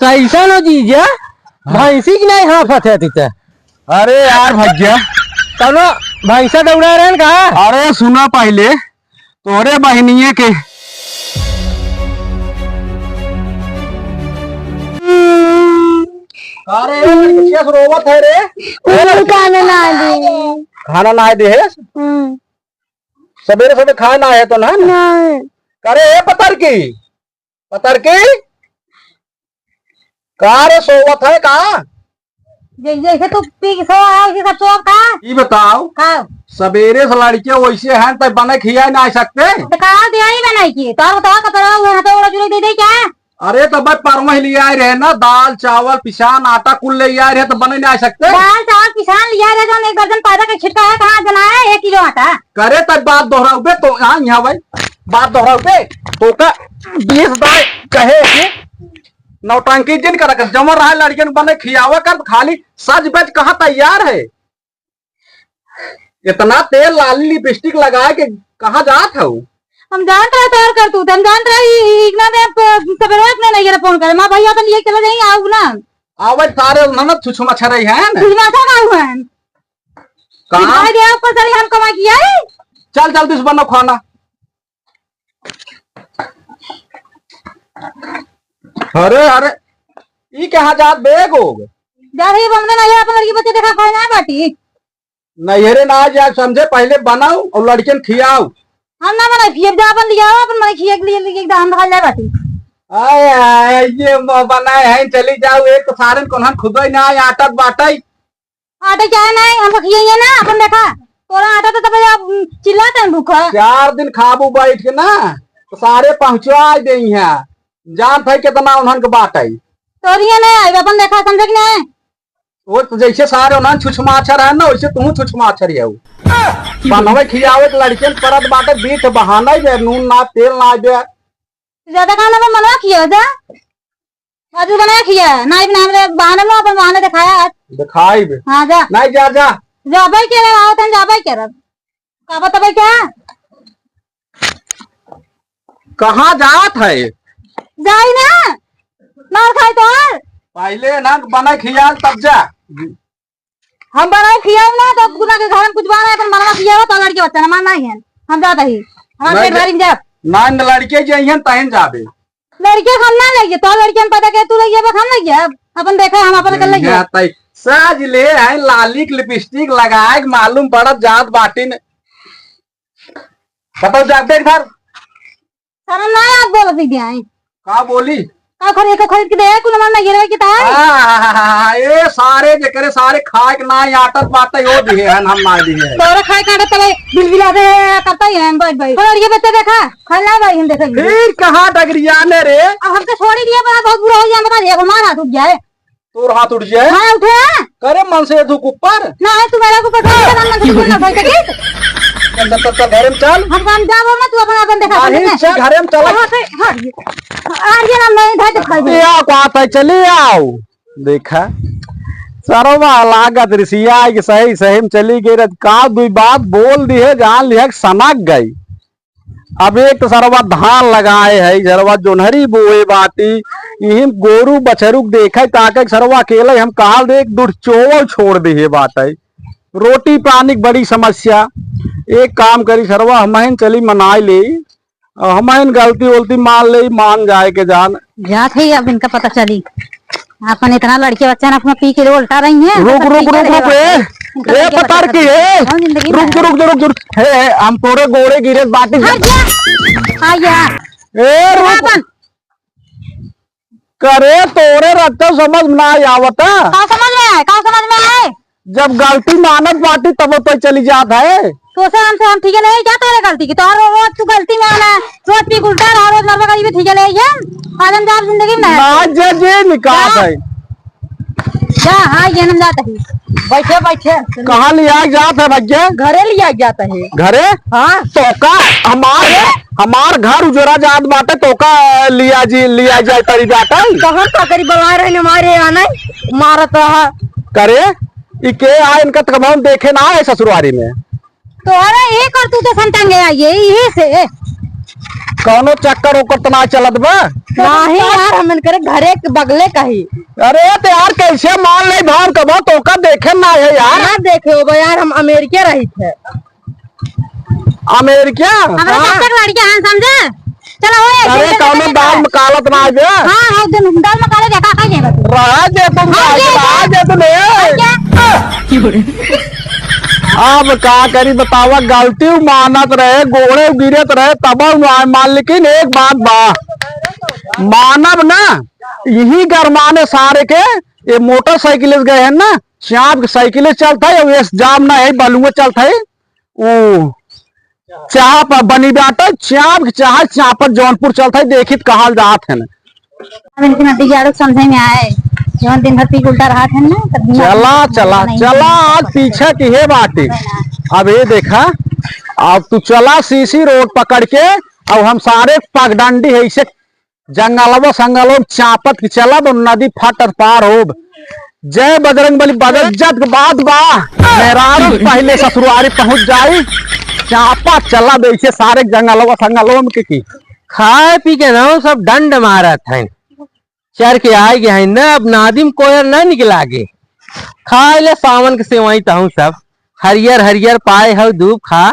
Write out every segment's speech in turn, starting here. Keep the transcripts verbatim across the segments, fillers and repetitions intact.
कैसन हो जीजा? हाँ। भैंसी की नाई हाँफत है तीते। अरे यार भैया। कौनो भैंसा दौड़ा रहन का? अरे सुना पहिले, तोरे बहिनिये के। अरे, कैसे रोवत है रे? उन्हें खाना ना दे। खाना ना दे है? हम्म। सबेरे सबेरे खाए ना है तो ना? नहीं। करे, ए पतरकी, पतरकी, का रे सोवत है का? जै-, जैसे तू पी के सो आया, उसी सब सोवत का? ई बताओ, का? सबेरे से लड़के वैसे हैं, तो बने खिया ना सकते? तो का दिया ही बनाई की? तो बताओ, कपड़ा हुआ है, तो ओड़ा चुरे दे दे क्या? अरे, तो भाई, परवा ही ले आए रहे ना, दाल, चावल, पिसान, आटा कुल ले आए रहे, तो बने ना सकते? दाल, चावल, पिसान ले आए रहे, जो एक दर्जन पैदा का छिटका है, कहाँ जना है, एक किलो आटा? करे, तब बात दोहराऊ बे, तो यहाँ, यहाँ भाई, बात दोहराऊ बे, तो का, बीस दाई कहे कि नौटंकी जिन कर, जमर रहा लड़कियन बने खियावा कर, खाली सज बज कहाँ तैयार है? इतना तेल लाली लिपस्टिक लगाए के कहाँ जात हऊ? हम जानत रहे तोर करतूत, हम जानत रहे ई, ई, इतना देर प-, सबेरवा इतने नहीं करे फोन करे। माँ भैया तो लिए चला जाई, आऊ ना। आवे सारे ना, ना छुछुमा छरई है ना। छुछुमा छरई है। कहाँ? दिखाई दे आपको सारे हम कमा किया है। चल जल्दी से बनो खाना। अरे, अरे, ई कहाँ जात बे गोग? जा रही बमने ना, ये अपन लड़की बच्चे देखा खाए ना बाटी। नैहरे ना जाए समझे, पहिले बनाऊ और लड़कियन खियाऊ। हम ना बनाई, खिए जा अपन लियाओ, अपन मने खिए के लिए, लिए एकदम हम खा जाए बाटी। आय, आय, ये म-, बनाए हैं, चली जाऊ, एक तो सारन कोन्हन खुदो ही ना आए, आटत बाटई। आटा चाहे नहीं, हमको खियाइए ना, अपन देखा। तोरा आटा तो तब आप चिल्लाते हैं भूखा। चार दिन खाबू बैठ के ना, तो सारे पहुँचा देई हैं। जान था कितना उन्हन के बात आई। तोरिया नहीं आई, अपन देखा, समझे कि नहीं? वो तो जैसे सारे उन्हन छुछमाछर है ना, वैसे तू छुछमाछर ही हो। बनवे खियावे के लड़कियन परत बाटे, बीठ बहाना ही बे, नून ना, तेल ना बे। ज्यादा खाना में मनवा खिया जा। आज बना खिया, ना बना हमरे बहाने लो, अपन बहाने दिखाया आज। दिखाई बे। हाँ, जा। नहीं, जा, जा। जाबे के रहे, आओ तन जाबे के रहे। का बताबे क्या? कहाँ जात है? जाई ना, मार खाई तो। पहिले ना बना खियाल तब जा। हम बनाए खियाई ना, तो गुना के घर में कुछ बना है, अपन बनवा खियाओ, तो लड़के बच्चा ना मानना ही है। हम जाता ही, हमारे नहीं, पेट भरी में जाब। ना, न लड़के जे हैं, तहन जाबे। लड़के हम ना लइए, तो लड़के हम पता के तू लइए, बस हम लइए, अब अपन देखा, हम अपन कर लइए। यहाँ तई साज ले आए, लाली के लिपस्टिक लगाए, मालूम पड़त जात बाटिन। बताओ, जाते घर। सारा ना याद बोलत ही दिया है। का बोली? का खरीद के, खरीद के दे, कुल मन ना गिरवे की ताई। आ, ए सारे जेकरे सारे खाए के ना आटत बाटे, यो दिहे हन, हम ना दिहे हन। तोरे खाए के आटत तले बिलबिला दे करता ही है, बैठ, बैठ। और ये बच्चे देखा, खाए ना भाई, हम देखा ही। फिर कहाँ डगरिया ने रे? अब हमके छोड़ी दिया, बड़ा बहुत बुरा हो गया, बता दिया, हमारा हाथ उठ जाए। तोर हाथ उठ जाए? हाँ, उठे। करे मन से धुक ऊपर। ना है, तू मेरा को पकड़ के मन से ना भाई, ठीक? चल, चल, चल, चल, घरे में चल। हम काम जाबो ना, तू अपन, अपन देखा, नहीं, अपने। चल, घरे में चल। हाँ, हाँ, हाँ, ये। आ, ये ना, मैं इधर दिखाई दे। या बात है, चली आओ। देखा, सरवा लागत रिसिया के सही, सही में चली गई, रत का दुई बात बोल दी है, जान लिया कि सनक गई। अब एक तो सरवा धान लगाए है, सरवा जोन्हरी बोए बाटी, इहिम गोरू बछरुक देखे ताके सरवा अकेले हम कहा देख दुर चोवल छोड़ दिहे बाटे। रोटी पानी के बड़ी समस्या। एक काम करी सरवा, हमहिन चली मनाई ले, हमहिन गलती वलती मान ले, मान जाए के जान। जात है, अब इनका पता चली। अपन इतना लड़के बच्चा ना अपना पी के उल्टा रही हैं, रुक, तो रुक, ठीक रुक, है, रुक, ए, इनका ए, लड़के बच्चा पतर सब की, ए, हम जिंदगी में रुक, रुक, रुक, रुक, रुक, ए, ए, हम तोरे गोड़े गिरे बाटी। हट जा। आ यार। ए, रुक। अपन। करे तोरे रत्ता समझ में ना आवता। का समझ में आए? का समझ में आए? जब गलती मानत बाटी तब तो चली जात है। तो से हमसे हम ठीक है नहीं क्या तोरे गलती की? तोहर रोज तू गलती में आना, रोज पी उल्टा रहा, रोज मरवा गरीबी ठीक है नहीं है। आज हम जाब जिंदगी में ना। ना जे जे निकाल क्या? है। जा, हाँ, ये हम जात है। बैठे, बैठे। कहाँ लिया जात है भैया? घरे लिया जात है। घरे? हाँ। तो का हमार, हमार घर उजरा जात बाटे तो का लिया जी, लिया जाए तरी बाटे? तो हम का करी, बुला रहे हमारे यहाँ नहीं, मारत रहा। करे? ई के आ इनका तक हम देखे ना है ससुरारी में। तोहरे एक और तू तो संतंग है ये, यही से। कौनो चक्कर ओकर त ना चलत बा? नाही यार, हम इनकरे घरे के बगले का ही। अरे तो यार, कैसे मान ले भाव कबो तोका देखे ना है यार। ना देखे हो बा यार, हम अमेरिका रही थे। अमेरिका? हमारे हाँ। चाचा के लड़के हैं, समझे? चलो, ओए, अरे, जल्दी, कौनो जल्दी, दाल जल्दी। में कालत ना आवे। हाँ, हाँ, दिन दाल में काले देखा, का जेबा तू? रहा जे तुम, हाँ, ये रहा क्या? जे तुम, ए। क्या? अब का करी बतावा, गलती उ मानत रहे, गोड़े गिरत रहे, तब उ मान, मान, लेकिन एक बात बा, मानब ना, यही गरमाने सारे के, ये मोटरसाइकिल से गए हैं ना, चाप के साइकिल से चलता है, ये जाम ना है, बलुए चलता है, ऊ चाप बनी बाटे, चाप के चाहे चापत जौनपुर चलत है, देखित कहल जात है न। अब इनके नदी के आड़ू समझे में आए, जौन दिन भर पी के उल्टा रहत है ना, तब दिमाग चला, में चला, नहीं चला, है। आज पीछे की है बाटे। अब ये देखा, अब तू चला सीसी रोड पकड़ के, अब हम सारे पगडंडी है इसे जंगलवा संगलवा में चापत के चलब, नदी फटत पार होब। जय बजरंग बली, बजरंग जत के बात बा। मेहरारू पहिले ससुरारी पहुँच जाई, चापत चलब ऐसे सारे जंगलवा संगलवा में के की। खाए पी के ना सब डंड मारत हैं, चर के आए गए हैं ना, अब नादिम कोयर ना निकला गे। खाए ले सावन के सेवई तहूँ सब। हरियर हरियर पाए हउ दूब खा,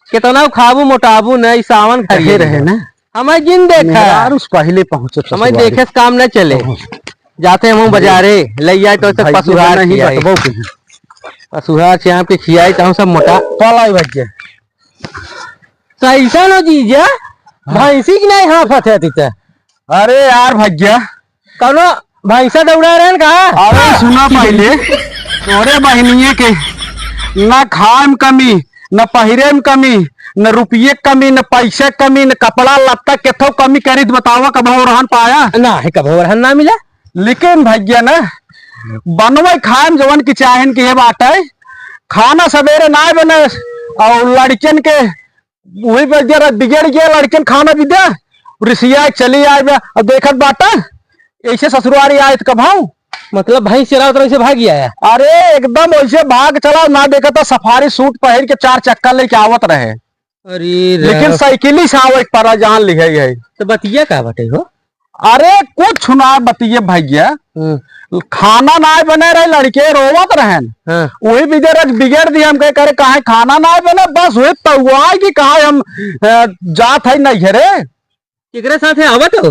केतना खाबू मोटाबू न, ई सावन कहे हरियर रहे है। ना। हमें जिन देखा। मेहरारू से पहिले पहुँचत हमें ससुरारी। देखे से काम न चले। पहुँच। जाते हम बाजारे, ले आए तो तक भाई पसुहार जी नहीं खियाए। बतबो के। पसुहार से आपके खियाए तो हम सब मोटा। कल आई भैया। कैसन हो जीजा? हाँ। भैंसी की नहीं हाँफत है तीते? अरे यार भैया, कौनो भैंसा दौड़ा रहन का? अरे सुना पहिले, तोरे बहिनिये के न खाए में कमी, न पहिरे में कमी, न रुपये के कमी, न पैसे के कमी, न कपड़ा लत्ता केथो कमी करी त बतावा, कबहू रहन पाया? ना है, कबहू रहन ना मिला। लेकिन भैया न, बनवे खाए में जवन की चाहन की है बाटे, खाना सवेरे ना बने और लड़कियन के वही पे जरा बिगड़ गया, लड़कन खाना भी दे, रिसिया चली आए बा। अब देखत बाटा, ऐसे ससुरारी आए त कब हम? मतलब भैंस चरावत रहे, वैसे भागी आया? अरे एकदम वैसे भाग चला, ना देखा तो सफारी सूट पहिर के चार चक्का लेके आवत रहे। अरे लेकिन राम। साइकिल ही से आवे एक पारा जान लिहे है। तो बतिया का बटे हो? अरे कुछ ना बतिये भैया, हम्म। खाना ना बने रहे, लड़के रोवत रहन, हाँ। वही बिगड़, बिगड़ दिया। हम कहे, करे काहे खाना ना बने, बस वही तउआ कि काहे हम, अ, जात है नैहरे। केकरे साथे आवत हो?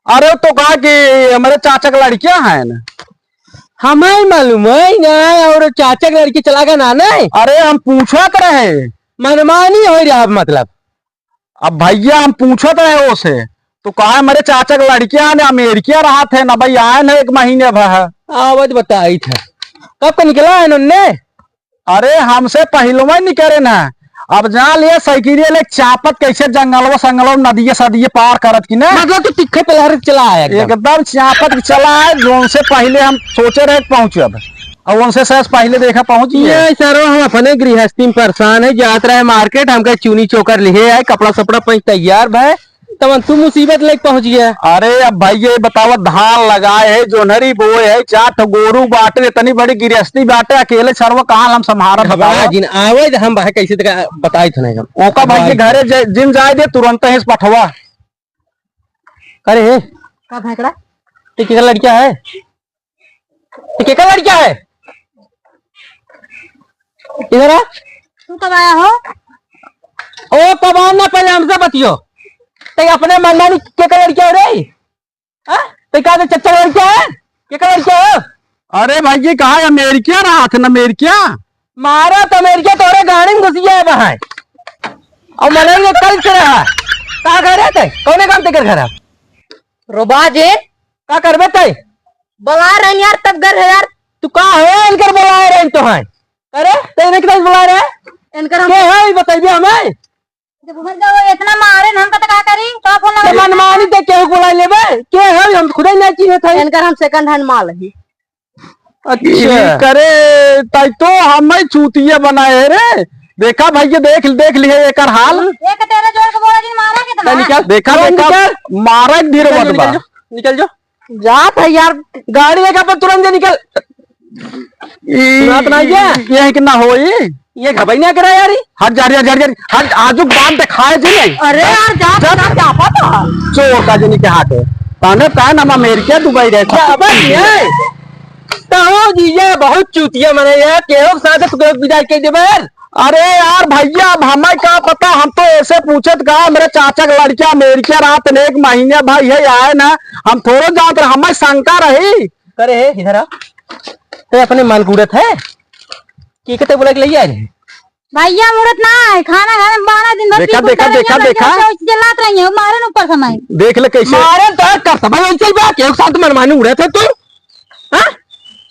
अरे तो कहा कि हमारे चाचा के लड़कियां हैं ना। हमें मालूम है ना, और चाचा के लड़की चला गया ना, नहीं? अरे हम पूछत रहे। मनमानी हो रहा मतलब। अब भैया हम पूछत रहे ओसे, तो कहा हमारे चाचा के लड़कियां ने अमेरिका रहत है ना भाई, आए ना एक महीने भर है। आवत बताई था, कब का निकला है उनने? अरे हमसे पहलवा निकरे ना, अब जा लिए साइकिल ले चापत कैसे जंगलवा संगलवा नदिये सदिये पार करत की ना। मतलब तू तिखे पे लहर चला आया एकदम। एकदम चापत के चला आए, जोन से पहले हम सोचे रहे पहुँचब, और उनसे सहज पहले देखा पहुँच गए। ये सरो हम अपने गृहस्थी में परेशान है, जात रहे मार्केट, हमका चुनी चोकर लिहे आए, कपड़ा सपड़ा पहन तैयार भय, तब तू मुसीबत लेके पहुँच गया। अरे अब भाई ये बतावा, धान लगाए है, जोन्हरी बोए है, चार ठो गोरू बाटे, इतनी बड़ी गृहस्थी बाटे, अकेले सरवा कहाँ हम संभारब घबरा बतावा? जिन आवे तो हम भाई कैसे तक बताई थे नहीं हम। ओका भाई के घरे जे-, जिन जाए दे तुरंत ही पठवा। अरे हे, का भैंकड़ा? ये केकर लड़किया है? ये केकर लड़किया है? इधर आ। तू कब आया हो? ओ, कब आना, पहले हमसे बतियो। ते अपने मनमानी केकर लड़किया हो रे? हाँ? ते का तो चच्चा लड़किया है? केकर लड़किया हो? अरे भाई जी, कहा अमेरिका रहा था ना, अमेरिका? मारा तो अमेरिका तोरे गाड़ी में घुसिया है बहाय। और मनाएंगे कल से रहा। का घर है ते? कौने काम ते कर घर है? रोबा जे। का करबे ते? बुला रहे यार, तब घर है यार। तू का है इनकर बुला रहे तो है? अरे, ते इन्हें किधर बुला रहे? इनकर हम के है, ये बताइए हमें। जब उधर जाओ, इतना मारे न, हम कत का करी? का फोन तो लगा? मनमानी ते केहू बुला लेबे? के है, हम खुदे नहीं चिन्हत है। इनकर हम second hand माल है। अच्छा। ई करे, ताई तो हमें चूतिया बनाए है रे। देखा भाई, ये देख, देख लिहे एकर हाल। एक तेरे जोर के बोला जी, मारा के तो ताई मारा। निकल, देखा, निकल, देखा, निकल। मारा के धीरे निकल, मत बा। निकल जो, निकल जो। जात है यार, गाड़ी लेके अपन तुरंत जे निकल। ई, सुनात ना क्या? ये है कि ना होई? ये घबई ना करा यार। हट जा रे, हट जा रे, हट। आजू बात दिखाए जी नहीं। अरे यार, जा, जा, जा, जा, पता। चोर का जनी के हाथ है। ताने तान हम अमेरिका, दुबई रहे। बाबा जी, ये तो हो जी, ये बहुत चूतिया मने ये, केहू के साथ तो केहू विदाई कर देबे। अरे यार भैया, अब हमें का पता, हम तो ऐसे पूछत का, मेरे चाचा का लड़का अमेरिका रात ने एक महीने भाई है आए ना, हम थोड़ो जानत रहे, हमें शंका रही। करे है, इधर आ। ते अपने मन कूड़त है। की कहते बोला कि ले आए रहे? भैया, मुहूर्त ना है, खाना खाने में बारह दिन भर देखा, पी के देखा, उतर देखा, गया, देखा। ऐसे चिल्लात रही है, मारे न ऊपर से मैं। देख ले कैसे। मारे तो हर करता भाई, ऐसे ही बात, एक साथ मनमानी उड़े थे तू। हाँ?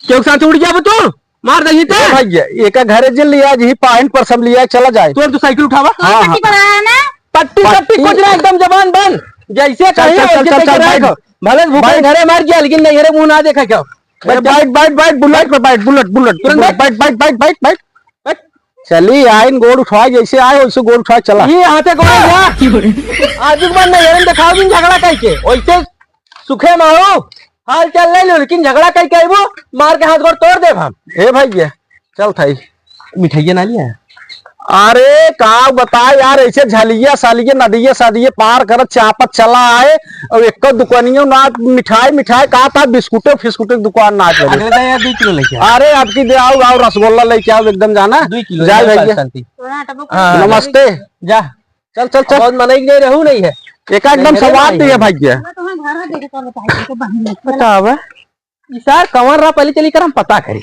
क्यों साथ उड़ गया वो तू? मार दही तो। ए भैया, एका घरे जिन लिया जी, पाहिन पर सब लिया, चला जाए। तू, तू साइकिल उठावा। हाँ, पट्टी हाँ। बनाया है ना? पट्टी, पट्टी पट्टी। कुछ ना, एकदम जबान बंद। जैसे चल, कहीं चल, चल, वैसे चल, तैके चल, रख। बैठ। भले भूखे बैठ। घरे मर गया, लेकिन नहीं, घरे मुंह ना देखा क्या? ए, बैठ, बैठ, बैठ, बुलेट पे बैठ, बुलेट, बुलेट, तुरंत बुलेट, बैठ। बैठ, बैठ, बैठ, बैठ, बैठ। बैठ। चली, आइन गोड़ उठवाए, जैसे आए, वैसे गोड़ उठवाए, चला। ये हाथे गोड़ उठवा। आज के बाद नहीं, हरन दिखाओ दिन झगड़ा करके। वैसे सुखे मारो, हाल चाल ले लो, लेकिन झगड़ा करके आइबो, मार के हाथ गोड़ तोड़ देब हम। ए भैया, चल थाई। मिठाइया ना लिया? अरे, का बताए यार, ऐसे झलिया सालिया, नदिया सादिया पार करत चापत चला आए, और एक दुकानियों ना मिठाई, मिठाई का था, बिस्कुटे फिस्कुटे की दुकान ना चले। अगले दिन यार, दो किलो लेके आओ। अरे, आपकी दे आओ, आओ, रसगुल्ला लेके आओ, एकदम जाना। दो किलो जाए ले आओ, भैया। शांति। हाँ, नमस्ते। जा। चल, चल, चल। बहुत मनई नहीं रहू नहीं है। एका एकदम नहीं, सवाद नहीं दिए है। भैया। बताओ बे। ई सार कवन रहा, पहले चली कर हम पता करी।